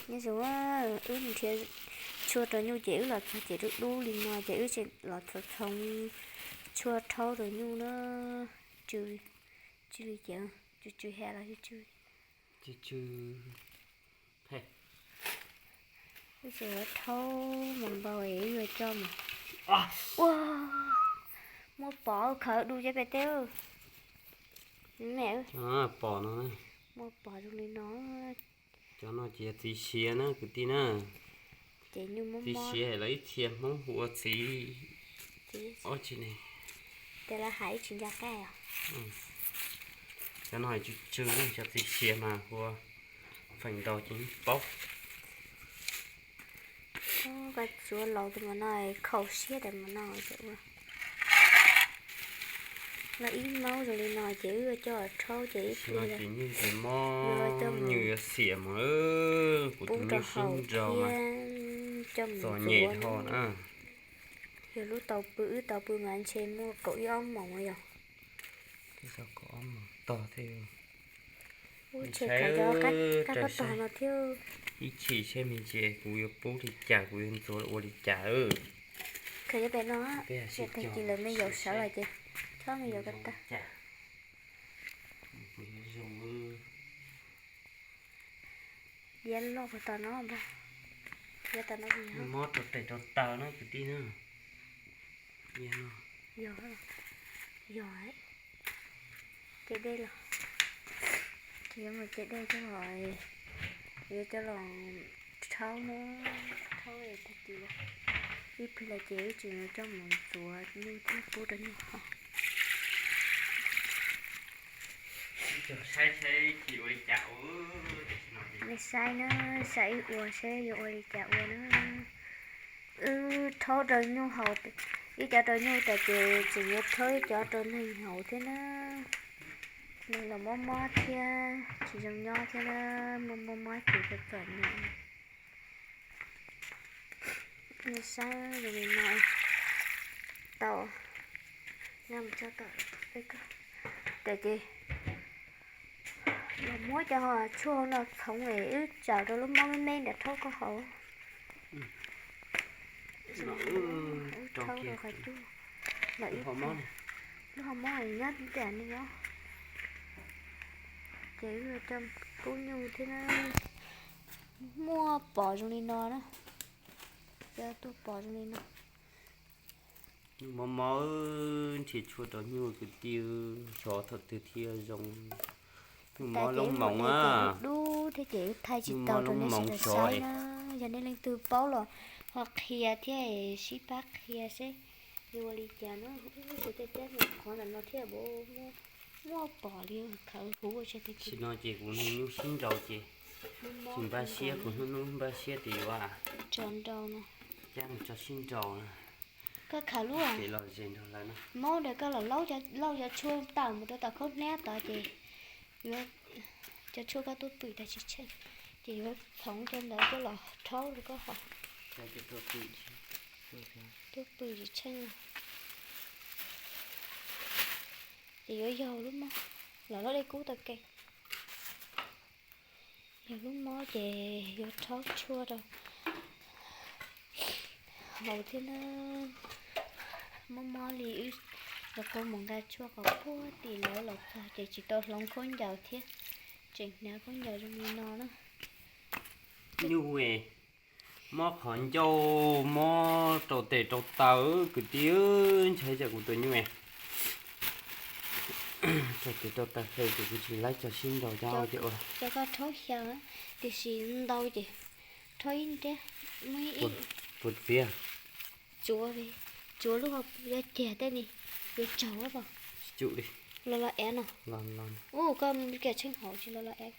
Nyob zoo, wb nrhiav tshuaj rau nyuj ces wb los txog ces dub dub li no ces wb tseem los txhoov txhoov tshuaj rhaub rau nyuj na. Tsw, tsw li ces tsw tsw ha los tsw tsw. Wb tseem yuav rhaub mas npau es wb yuav coj mus. Ua, muaj pom khaws du cov pem teb. Me, pom no, muaj pom zoo li no. Cov no ces yog txiv siav na kwv tij na. Ces nyuj muab, txiv siav los ib txhia Hmoob hu ua txiv, txiv ob tsi ne. Ces lawv hais ib tsis nco qab os. Cov no tsw tsw, cov txiv siav mas hu ua feem ntau ces paub. Koj tsuav laus tus mas no khaus siab tas mas no ces ua los ib maub zoo li no ces wb coj rhaub ces ib pliag ces nyuj ces mob, nyuj yuav xiam mus. Kuv tus nyuj sib nraus mas txom nyem dhau na. Yog lub tau pw, wb tau pw mas ntshe muaj kaum ib ob moos yog. Twb tau kaum ob moos tog thiab. Ub, tshem khaws cov qab pob tog no thiab. Ib chim seb me ntsis kuv yuav pub li cas, kuv yuav ntxuav ua li cas. Khaws cov pem no, tag kis lawv me yaus sawv los ces chob me yaus ko taw. Diav loj puas tau no npag, diav tau no. Mob rau tes rau taw na kwv tij na. Yog, yog, ces dej los, ces yuav mus ces dej coj los, yuav coj los rhaub na, rhaub tag kis ib pliag los ces wb tseem yuav coj mus ntxuav nyuj thiab pub rau nyuj haus. Nej saib na, saib wb ua seb yuav ua li cas ua na. Wb rhaub rau nyuj haus, ib cov rau nyuj tas ces tseem yuav rhaub ib cov rau neeg haus thiab na. Neeg los mob mob thiab tsis zoo nyob thiab na, muaj mob mob ces txom txom nyem. Nej saib zoo li no, tau, nyob mus tso tom peb ko. Ces los muab cov tshuaj no txhoov es wb tsaws rau lub mob me me nram rhaub koj haus. Wb rhaub rau qhov cub, lub hauv mob nyob tiam ne os. Ces wb coj pub nyuj thiab na. Muaj pom zoo li no na, cov tuaj pom zoo li no. Nyuj mob mob, nrhiav tshuaj rau nyuj kwv tij, xyov thaum twg thiaj zoo. Nyuj mob loob moos a. Dub thiab ces thaij tsis tau rau nej sawv daws saib na. Yog nej leej twg paub los ho qhia thiab, sib pab qhia seb yuav ua li cas na. Ub, kuv tej teb mus qhov ntawm no thiab, muaj pom li, khaws huv ua tsis tag kis. Tam sim no ces kuv niag nyuj sib nraus ces tsis npaj siab, kuv hnub hnub npaj siab tias yuav tso nrau no, cab mus tso sib nraus na. Koj khaws lub, ces los ze nrog lawv na. Mob ntawd koj los lauj cov tshuaj tawm mus rau tom khaub hnab tod ces yuav, cov tshuaj koj tuaj pwm tas tsis tsheej, ces yuav txhoov cov ntawd coj los rhaub rau koj haus. Tuaj pwm tsis tsheej, ces yuav yaug lub mob, los lub dej kub tau kev. Yog lub mob ces yuav rhaub tshuaj rau haus thiab na. Mob mob li wb los kuj mus nqa tshuaj qhov puag tim lawv los txog ces tsis tau hloov khaub ncaws thiab, tseem hnav khaub ncaws zoo li no na. Nyuj, mob qhov ncauj, mob rau tes rau taw kwv tij, ntshai tsam kuv tus nyuj rau tes rau taw fes ces kuv tsis laib tso sib nraus cov ua. Ces koj rhaub xyaw, tiam sis ntau ces rhaub ib nrab, muaj ib, puas txiav? Tsuav, tsuav lub hauv paus cag tej ni, yuav tsaug los. Los los ev no. Ub, koj kiag tsheej hauv tsis los los ev.